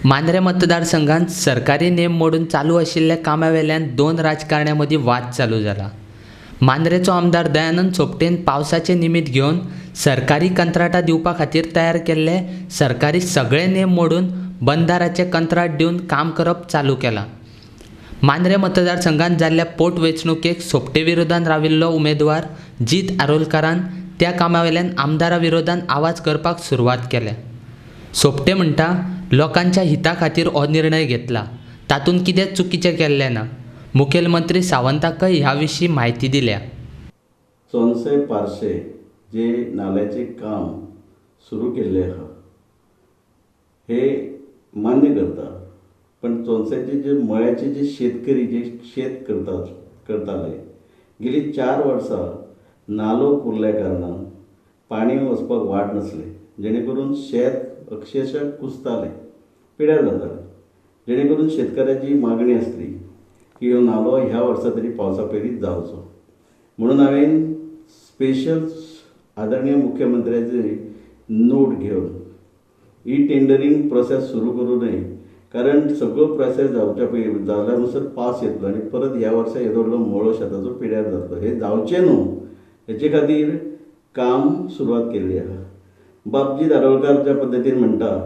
मांद्रें मतदारसंघांत सरकारी नेम मोडून चालू आशिल्ल्या कामा वेल्यान दोन राजकारण्यां मदीं वाद चालू जाला. मांद्रेचो आमदार दयानंद सोपटेन पावसाचें निमीत घेवन सरकारी कंत्राटां दिवपा खातीर तयार केल्ले सरकारी सगळे नेम मोडून बंदाराचें कंत्राट दिवन काम करप चालू केलां. मांद्रें मतदारसंघांत जाल्ल्या पोटवेंचणुकेक सोपटे विरोधान राविल्लो उमेदवार जीत आरोलकारान त्या कामा वेल्यान आमदारा विरोधान आवाज करपाक सुरवात केल्या. सोपटे म्हणटा, लोकांच्या हिता खातीर हो निर्णय घेतला, तातूंत कितेंच चुकीचें केल्लें ना. मुखेलमंत्री सावंताकय ह्या विशीं म्हायती दिल्या. चोनसे पार्से जे नाल्याचें काम सुरू केल्लें आसा हे मान्य करता, पण चोनसेचे जे मळ्याचे जे शेतकरी जे शेत करतात करताले गेली 4 वर्सां नालो पुरल्या कारणान पाणी वचपाक वाट नासलें, जेणे करून शेत अक्षरशः कुसतालें, पिड्यार जातालें. जेणे करून शेतकऱ्याची मागणी आसली की हो नालो ह्या वर्सा तरी पावसा पयलींच जावचो म्हणून हांवें स्पेशल आदरणीय मुख्यमंत्र्याचे नोट घेवन ही टेंडरींग प्रोसेस सुरू करूं नये, कारण सगळो प्रोसेस जावच्या पयलीं जाल्या म्हणसर पावस येतलो आनी परत ह्या वर्सा येदो व्हडलो मळो शेताचो पिड्यार जातलो. हें जावचें न्हू हेचे खातीर काम सुरवात केल्ली आसा. बाबजी दारोलकार ज्या पद्दतीन म्हणटा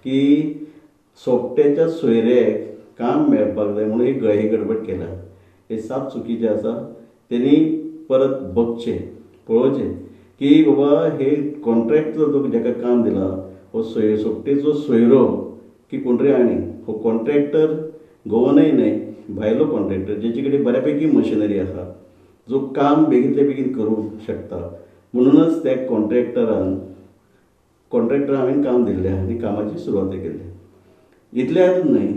की सोपट्याच्या सोयऱ्याक काम मेळपाक जाय म्हणून एक गळी गडबड केला, हें साप चुकीचें आसा. तेणी परत बगचें, पळोवचें की बाबा हे कॉन्ट्रॅक्ट जो जाका काम दिला हो सोपटेचो सोयरो की कोण तरी आनी हो कॉन्ट्रॅक्टर गोवनय न्हय, भायलो कॉन्ट्रॅक्टर जेचे कडेन बऱ्या पैकी मशिनरी आसा, जो काम बेगींतले बेगीन करूंक शकता. म्हणूनच त्या कॉन्ट्रॅक्टर हांवें काम दिल्लें आनी कामाची सुरवात केल्ली. इतल्याच न्हय,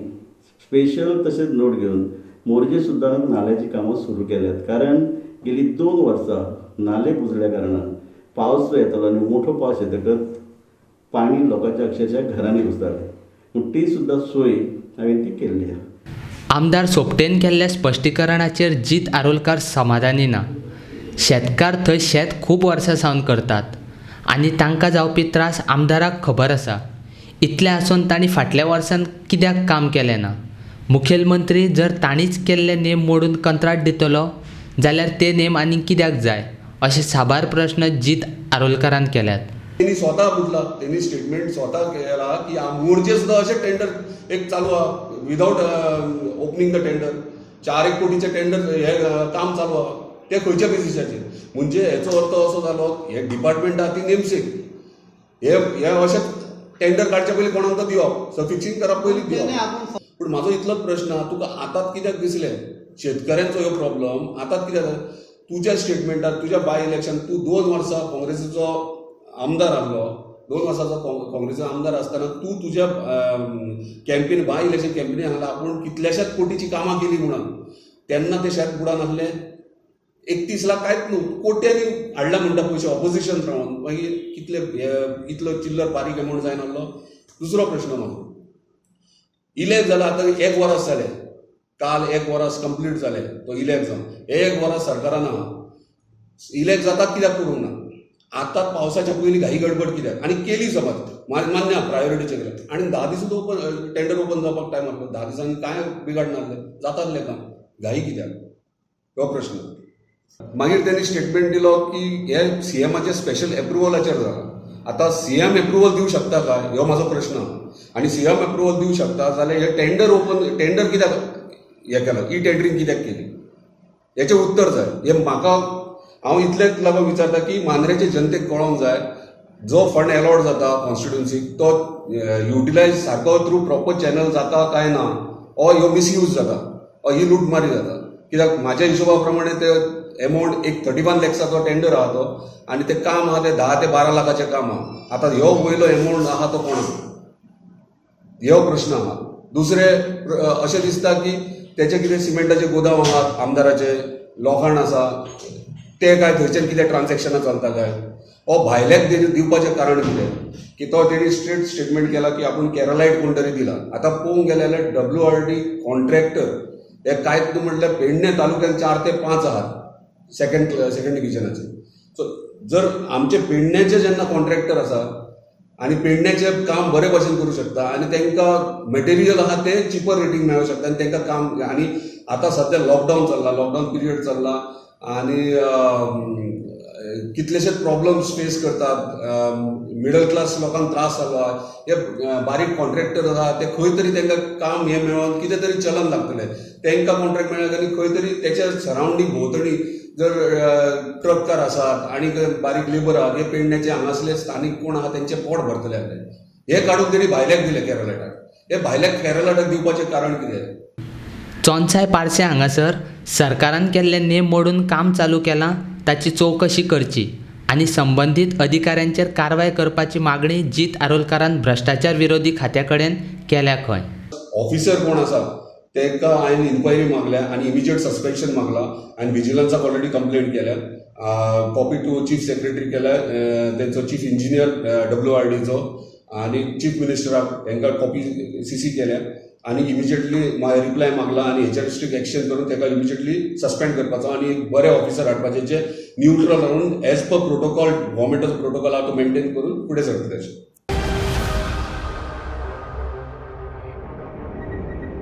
स्पेशल तशेंच नोट घेवन मोरजे सुद्दां नाल्याची कामां सुरू केल्यात, कारण गेली 2 वर्सां नाले बुजल्या कारणान पावस येतालो आनी मोठो पावस येतकच पाणी लोकांच्या अक्षरशः घरांनी घुसतालें, पूण ती सुद्दां सोय हांवें ती केल्ली आसा. आमदार सोपटेन केल्ल्या स्पश्टीकरणाचेर जीत आरोलकार समाधानी ना. शेतकार थंय शेत खूब वर्सां सावन करतात आनी तांकां जावपी त्रास आमदाराक खबर आसा. इतलें आसून तांणी फाटल्या वर्सान कित्याक काम केलें ना? मुखेलमंत्री जर तांणीच केल्ले नेम मोडून कंत्राट दितलो जाल्यार ते नेम आनी कित्याक जाय, अशे साबार प्रश्न जीत आरोलकारान केल्यात. त्यांनी स्वता म्हटला, त्यांनी स्टेटमेंट स्वता केला की मोरजे सुद्दां अशें टेंडर एक चालू आहा विदाउट ओपनिंग the tender, 4-1 कोटीचें टेंडर हे काम चालू आहा, ते खंयच्या बेजिसाचेर? म्हणजे हेचो अर्थ असो जालो हे डिपार्टमेंट आहा ती नेमसेक हे हे अशें टेंडर काडच्या पयलीं कोणाक तो दिवप, सो फिक्सिंग करप पयलीं दिवप. पूण म्हाजो इतलोच प्रश्न आहा, तुका आतांच कित्याक दिसलें शेतकऱ्यांचो ह्यो प्रॉब्लम आतांच कित्याक? तुज्या स्टेटमेंटात तुज्या बाय इलेक्शन तूं 2 वर्सां काँग्रेसीचो आमदार आहलो, 2 वर्सांचो काँग्रेसीचो आमदार आसतना तूं तुज्या कॅम्पेन बाय इलेक्शन कॅम्पेनी सांगला आपूण कितल्याशाच कोटीची कामां केली म्हणून, तेन्ना ते शेत बुडान आसलें 31 लाख कांयच न्हू, कोट्यांनी हाडला म्हणटा पयशे ऑपोजिशन रावन, मागीर कितले इतलो चिल्लर बारीक एमावंट जायना आहलो. दुसरो प्रश्न म्हाजो, इलेक्ट जाला आतां 1 वरस जालें, काल 1 वरस कंप्लीट जालें तो इलेक्ट जावन, 1 वरस सरकारान इलेक्ट जातात कित्याक करूंक ना? आतां पावसाच्या पयलीं घाई गडबड कित्याक आनी केली समज मान्य प्रायोरिटीचेर केल्या आनी 10 दीस ओपन टेंडर ओपन जावपाक टायम आसलो, 10 दिसांनी कांय बिगाड नासलें, जातासलें काम, घाई कित्याक? हो प्रश्न. मागीर त्यांनी स्टेटमेंट दिलो की हे सीएमाचे स्पेशल एप्रुवलाचेर जाला. आतां सीएम एप्रुवल दिवं शकता काय, हो म्हाजो प्रश्न. आनी सीएम एप्रुवल दिवं शकता जाल्यार हे टेंडर ओपन टेंडर कित्याक हें केलां, ई टेंडरींग कित्याक केली, हेचें उत्तर जाय. हें म्हाका हांव इतलेंच लागून विचारता की मांद्रेचे जनतेक कळोंक जाय जो फंड एलॉट जाता कॉन्स्टिट्युन्सीक तो युटिलायज सारको थ्रू प्रॉपर चॅनल जाता काय ना, ओ ह्यो मिसयूज जाता, ओ ही लुटमारी जाता. कित्याक म्हाज्या हिशोबा प्रमाणे ते एमावंट एक 31 लॅक्साचो टेंडर आहा तो आनी तें काम आहा तें 10 ते 12 लाखाचें काम आहा. आतां ह्यो वयलो एमावंट आहा तो कोणा, ह्यो प्रश्न आहा. दुसरें अशें दिसता की तेचे कितें सिमेंटाचे गोदाम आहात आमदाराचे, लोखण आसा, ते काय थंयच्यान कितें ट्रान्झॅक्शनां चलता काय, ओ भायल्याक दिवपाचें कारण कितें की तो तेणी स्ट्रेट स्टेटमेंट केला की आपूण केरलायट कोण तरी दिला. आतां पळोवंक गेले जाल्यार WRD contractor हे कांयच न्हू म्हटल्यार पेडणे तालुक्यान 4 ते 5 आहात सेकंड डिविजनाचे. सो जर आमचे पेडण्याचे जेन्ना कॉन्ट्रॅक्टर आसा आनी पेडण्याचें काम बरे भशेन करूं शकता आनी तांकां मटेरियल आहा तें चिपर रेटीन मेळूंक शकता आनी तांकां काम. आनी आतां सद्या लॉकडावन चल्ला, लॉकडावन पिरियड चल्ला आनी कितलेशेच प्रॉब्लम्स फेस करतात. मिडल क्लास लोकांक त्रास जालो आहा. हे बारीक कॉन्ट्रॅक्टर आहा, ते खंय तरी तांकां काम हें मेळोन कितें तरी चलन लागतलें. तांकां कॉन्ट्रॅक्ट मेळ्ळें आनी खंय तरी तेच्या सरावंडींग भोंवतणी जर ट्रककार आसात आनी बारीक लेबर आहात, हे पेडण्याचे हांगासले स्थानीक कोण आहा तेंचें पोट भरतले आसले. हे काडून तेणी भायल्याक दिले केरलाटाक. हे भायल्याक केरलाटाक दिवपाचें कारण कितें? चोनसाय पार्से हांगासर सरकारान केल्ले नेम मोडून काम चालू केलां ताची चवकशी करची आनी संबंदीत अधिकाऱ्यांचेर कारवाय करपाची मागणी जीत आरोलकारान भ्रश्टाचार विरोधी खात्या कडेन केल्या खंय. ऑफिसर कोण आसात तांकां हांवें इन्क्वायरी मागल्या आनी इमिजिएट सस्पेन्शन मागला आनी विजिलन्साक ऑलरेडी कंप्लेंट केल्या, कॉपी टू चीफ सेक्रेटरी केल्या, तेंचो चीफ इंजिनियर डब्ल्यू आर डीचो आनी चीफ मिनिस्टराक तांकां कॉपी सीसी केल्या आनी इमिजिएटली रिप्लाय मागला आनी हेचेर स्ट्रिक्ट एक्शन करून ताका इमिजिएटली सस्पेंड करपाचो आनी एक बरे ऑफिसर हाडपाचे जे न्यूट्रल रावन एज पर प्रोटोकॉल, गव्हर्मेंटाचो प्रोटोकॉल आहा तो मेंटेन करून फुडें सरतले अशें.